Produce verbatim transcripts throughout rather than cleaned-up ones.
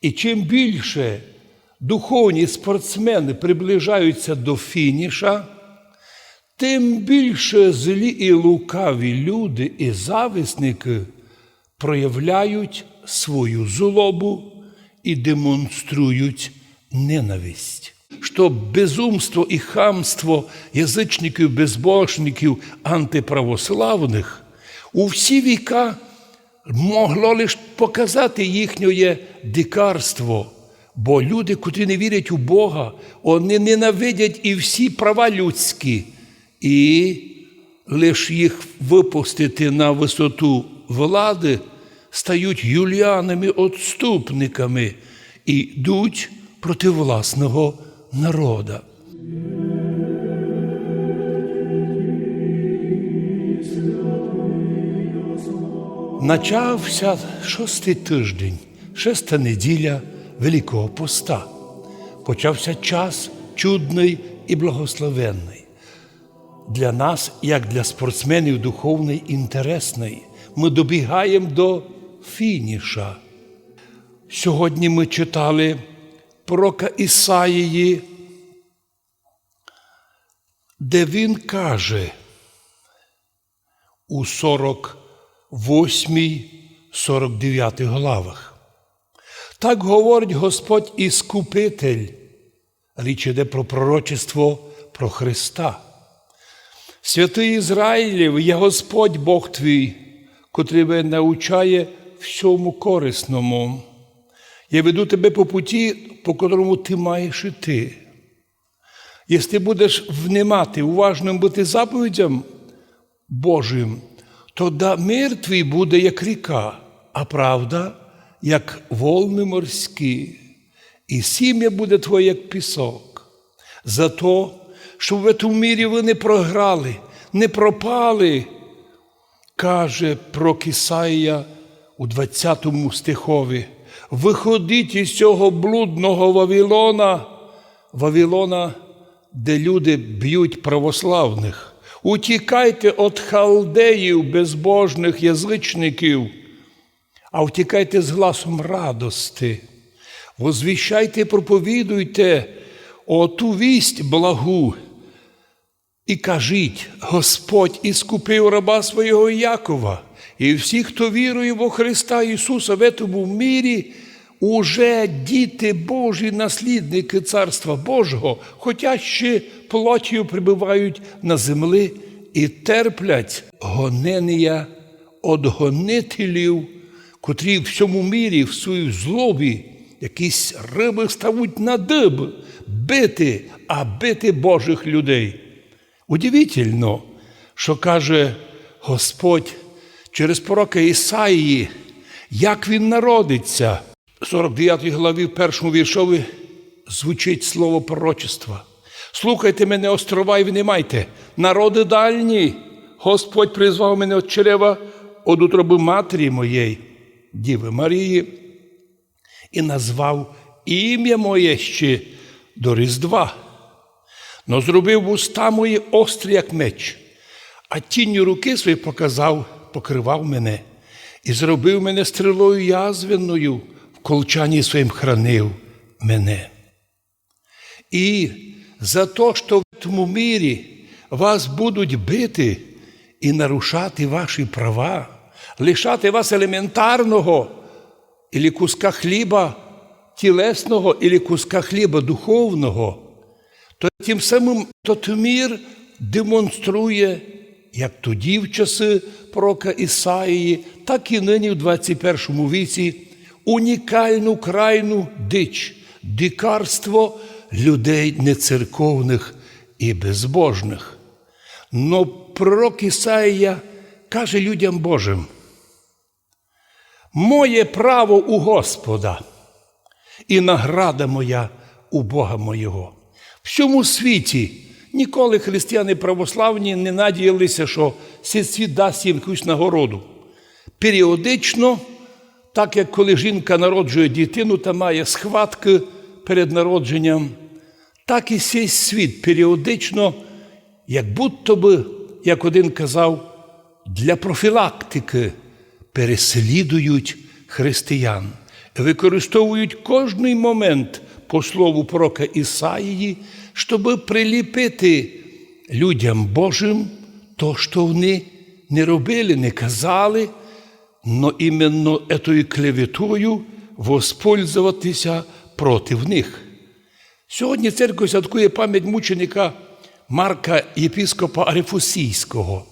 І чим більше духовні спортсмени приближаються до фініша, тим більше злі і лукаві люди і зависникы проявляють свою злобу і демонструють ненависть. Што безумство і хамство язычників, безбожників, антиправославных у всі віка могло лиш показати їхнє дикарство, бо люди, котрі не вірять у Бога, вони ненавидять і всі права людські, і лиш їх выпустити на высоту влады, стають юліанами, отступниками і йдуть проти власного народа. Начався шостый тыждень, шеста неділя Великого Поста. Почався час чудный і благословенный. Для нас, як для спортсменів, духовный, інтересный. Мы добігаєм до фініша. Сьогодні мы читали пророка Ісаїї, де він каже у сорок восьмій, сорок девятій главах: «Так говорить Господь Іскупитель». Річ іде про пророчество про Христа. «Святый Ізраїлів, я Господь Бог твій, котрий тебе научає всьому корисному. Я веду тебе по путі, по котрому ты маєш іти». Єсли ты будеш внимати, уважным быти заповідям Божым, тогда мир твій буде, як ріка, а правда, як волны морські, і сімя буде твоє, як пісок. За то, щоб в этом мірі вы не програли, не пропали, каже пророк Ісаїя у двадцятому стихови: «Выходіть із сього блудного Вавилона», Вавилона, де люди бють православных. «Утікайте од халдеїв, безбожных язычників, а утікайте з гласом радости. Возвіщайте і проповідуйте оту вість благу. І кажіть: Господь іскупив раба свого Якова». І всі, хто вірує во Христа Ісуса в этому мірі, уже діти Божі, наслідникы Царства Божого, хотя ще плотью пребывають на землі і терплять гоненя од гонителів, котрі в сьому мірі, в своїй злобі, якісь рыбы ставуть на дыб, бити, а бити Божых людей. Удивительно, што каже Господь через пророка Ісаїї, як він народиться. В сорок девятій главі, в першому віршови, звучить слово пророчества: «Слухайте мене, острова, і внимайте, народы дальні, Господь призвав мене од чрева, од утробы матері моєї, Дівы Марії, і назвав імя моє ще до Різдва. Но зробив уста мої острі, як меч, а тінню руки своєї показав, покривав мене, і зробив мене стрілою язвенною, в колчані своїм хранив мене». І за то, што в этому мірі вас будуть бити і нарушати ваші права, лишати вас елементарного, или куска хліба тілесного, или куска хліба духовного, то тим самым тот мір демонструє, як тоді в часы пророка Ісаїї, так і нині в двадцять першому віці, унікалну крайну дич, дикарство людей нецерковных і безбожных. Но пророк Ісаїя каже людям Божым: «Моє право у Господа, і награда моя у Бога моєго». В сьому світі ніколи християни православні не надіялися, што сей світ дасть їм якусь нагороду. Періодично, так як коли жінка народжує дитину та має схваткы перед народженням, так і сей світ періодично, як будто бы, як один казав, для профілактикы переслідують християн. використовують кожний момент по слову пророка Ісаїї, щоб приліпити людям Божим то, що вони не робили, не казали, но іменно етою клеветою воспользоватися проти них. Сьогодні церква святкує пам'ять мученика Марка, єпископа Арефусійського.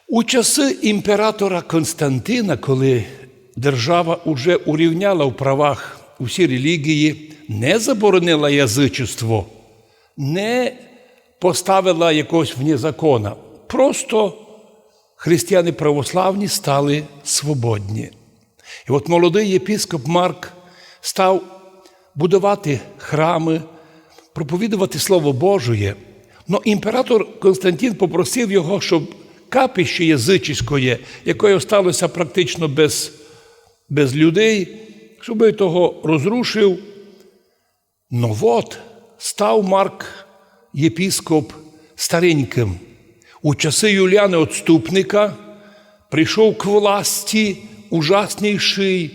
У часи імператора Константина, коли держава уже урівняла в правах усі релігії, не заборонила язичество, не поставила якогось вне закона, просто християни православні стали свободні. І от молодий єпископ Марк став будувати храми, проповідувати Слово Божоє. Но імператор Константин попросив його, щоб капище язичськоє, яке осталося практично без, без людей, щоб того розрушив. Но от став Марк єпископ стареньким. У часи Юліана Отступника прийшов к власті ужасніший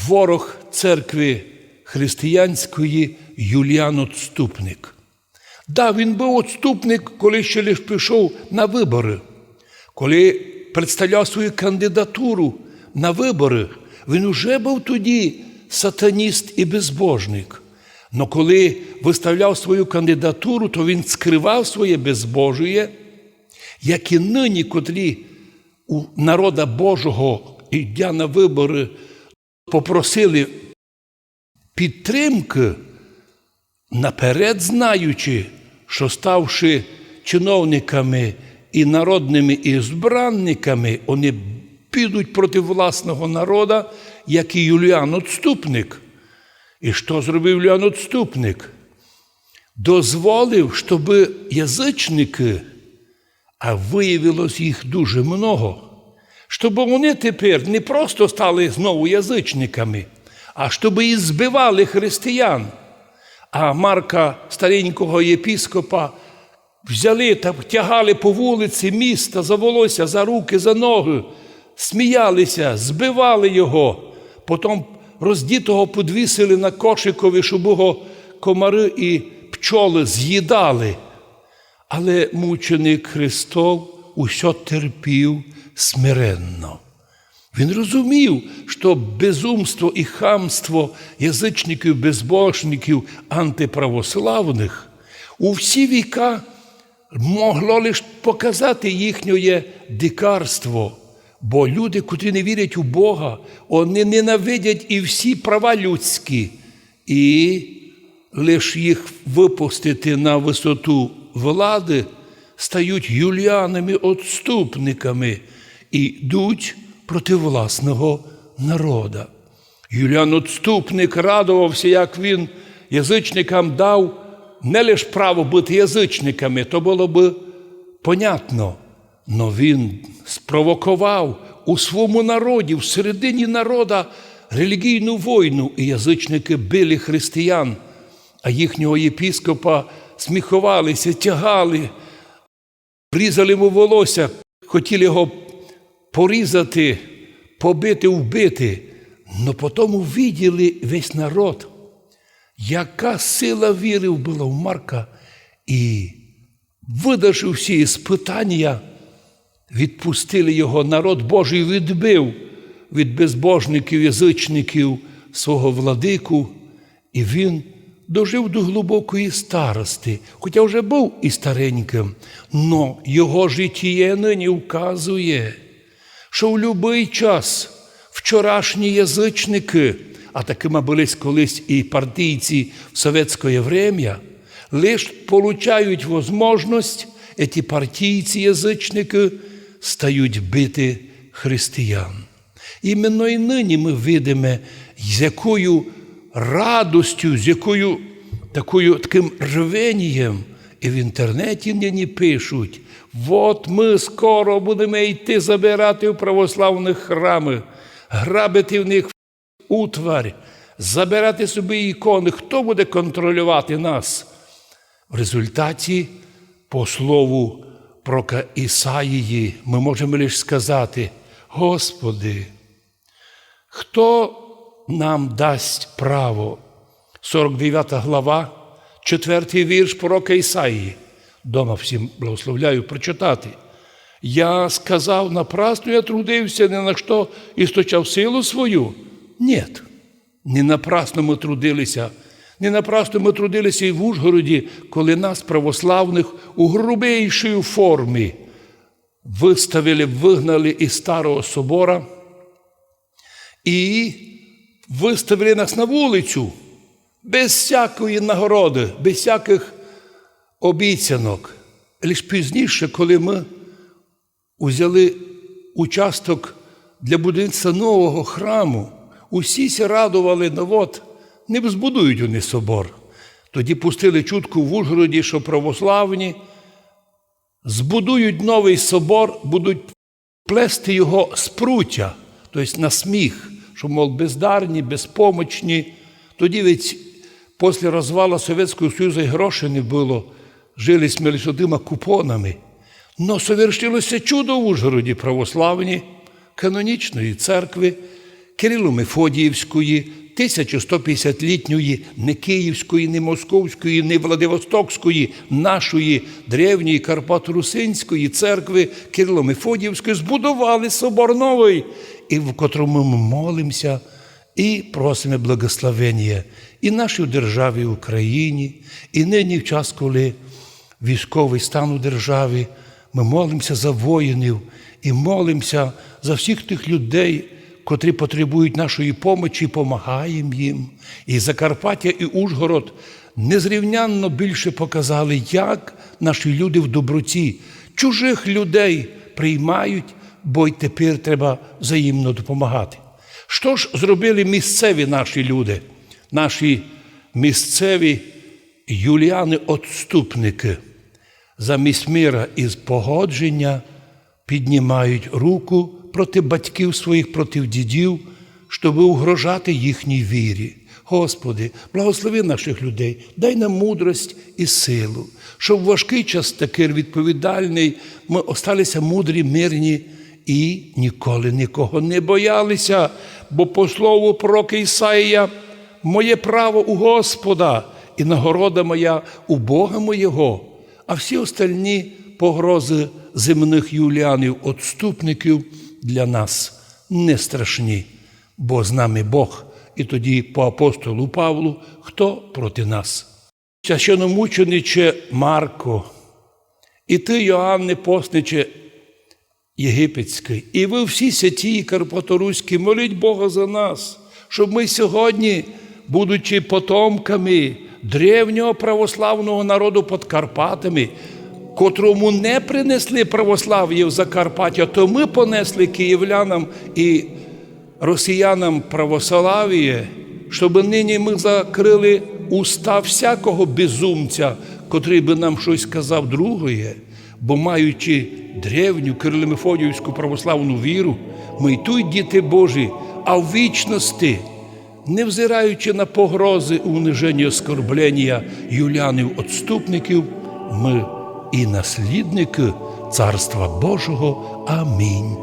ворог церкви християнської Юліан Отступник. Да, він був отступник, коли ще лиш пішов на вибори. Коли представляв свою кандидатуру на вибори, він уже був тоді сатаніст і безбожник. Но коли виставляв свою кандидатуру, то він скривав своє безбожіє, як і нині, котрі у народа Божого, йдя на вибори, попросили підтримки, наперед знаючи, що ставши чиновниками і народними ізбранниками, вони підуть проти власного народа, як і Юліан Отступник. І що зробив Юліан Отступник? Дозволив, щоб язичники, а виявилось їх дуже много, щоб вони тепер не просто стали знову язичниками, а щоб і збивали християн. А Марка, старенького єпископа, взяли та тягали по вулиці міста за волосся, за руки, за ноги, сміялися, збивали його. Потім роздітого підвісили на кошикові, щоб його комары і пчолы з'їдали. Але мученик Христов усьо терпів смиренно. Він розумів, що безумство і хамство язичників, безбожників, антиправославних у всі віка могло лиш показати їхнє дикарство. Бо люди, котрі не вірять у Бога, вони ненавидять і всі права людські, і лиш їх выпустити на высоту влады, стають юліанами-отступниками і йдуть проти власного народа. Юліан Отступник радовався, як він язичникам дав не лиш право быти язичниками, то было бы понятно, но він спровоковав у свому народі, в середині народа релігійну войну, і язичники били християн, а їхнього єпископа сміховалися, тягали, різали йому волосся, хотіли його порізати, побити, вбити. Но потім увиділи весь народ, яка сила віры была в Марка, і, выдержавши всі іспытанія, відпустили його. Народ Божий відбив від безбожників, язичників свого владику, і він дожив до глубокої старости, хоча вже був і стареньким, но його житіє нині вказує, што в любый час вчорашні язычникы, а такыма были колись і партійці в совєтськоє время, лиш получають возможность, еті партійці-язычникы стають бити християн. Іменно і нині мы видиме, з якою радостю, з якою такою, такым рвенієм і в інтернеті нині пишуть: «Вот мы скоро будеме йти забирати в православных храмы, грабити в них утварь, забирати собі іконы. Хто буде контролювати нас?» В результаті, по слову пророка Ісаїї, мы можеме лиш сказати: «Господи, хто нам дасть право. Сорок девята глава, четвертый вірш пророка Ісаії. Дома всім благословляю прочитати. Я сказав: «Напрасно я трудився, ни на што источав силу свою». Нет, не напрасно мы трудилися. Не напрасно мы трудилися и в Ужгороді, коли нас, православных, у грубейшій формі выставили, выгнали из старого собора и выставили нас на вулицю без всякої нагороды, без всякых обіцянок. Лиш пізніше, коли мы узяли участок для будівництва нового храму, усі ся радовали: «Ну вот, не збудують они собор». Тоді пустили чутку в Ужгороді, што православні збудують новый собор, будуть плести його з прутя, то єсть на сміх, што, мол, бездарні, безпомочні. Тоді ведь после розвала Совєтського Союзу и грошей не было, жили сьме лише тыма купонами. Но совершилося чудо в Ужгороді: православні канонічної церкви Кирило-Мефодіївської, тисяча сто пятдесятлітньої, не київської, не московської, не владивостокської, нашої древньої карпаторусинської церкви Кирило-Мефодіївської збудовали собор новый, и в котрому мы молимся и просиме благословеніє и нашій державі Україні, и нині в час, коли військовый стан у державі, мы молимся за воїнів и молимся за всіх тых людей, котрі потребують нашої помочі, и помагаєм їм. И Закарпаття, и Ужгород незрівнянно більше показали, як наші люди в доброті чужых людей приймають, бо й тепер треба взаємно допомагати. Што ж зробили місцеві наші люди? Наші місцеві юліани-отступникы замість мира и погодженя піднімають руку проти батьків своїх, проти дідів, щобы угрожати їхній вірі. Господи, благослови нашых людей, дай нам мудрость и силу, щоб в важкый час такый відповідальный мы осталися мудрі, мирні и ніколи никого не боялися, бо по слову пророка Ісаія: «Моє право у Господа, и нагорода моя у Бога моєго». А всі остальні погрозы земных юліанів-отступників для нас не страшні, бо з нами Бог. И тоді по апостолу Павлу: «Хто проти нас?» Священномучениче Марко, и ты, Йоанне, постниче єгипетськый, и вы всі святі карпаторуські, моліть Бога за нас, щоб мы сьогодні, будучи потомками древнього православного народу під Карпатами, котрому не принесли православіє в Закарпаття, то мы понесли київлянам и росіянам православіє, щоб нині мы закрыли уста всякого безумця, котрый бы нам штось казав другоє, бо, маючи древню кирило-мефодіївську православну віру, мы й туй діти Божі, а в вічности, не взираючи на погрозы, униженя, оскорбленя юліанів-отступників, мы и наслідникы Царства Божого. Амінь.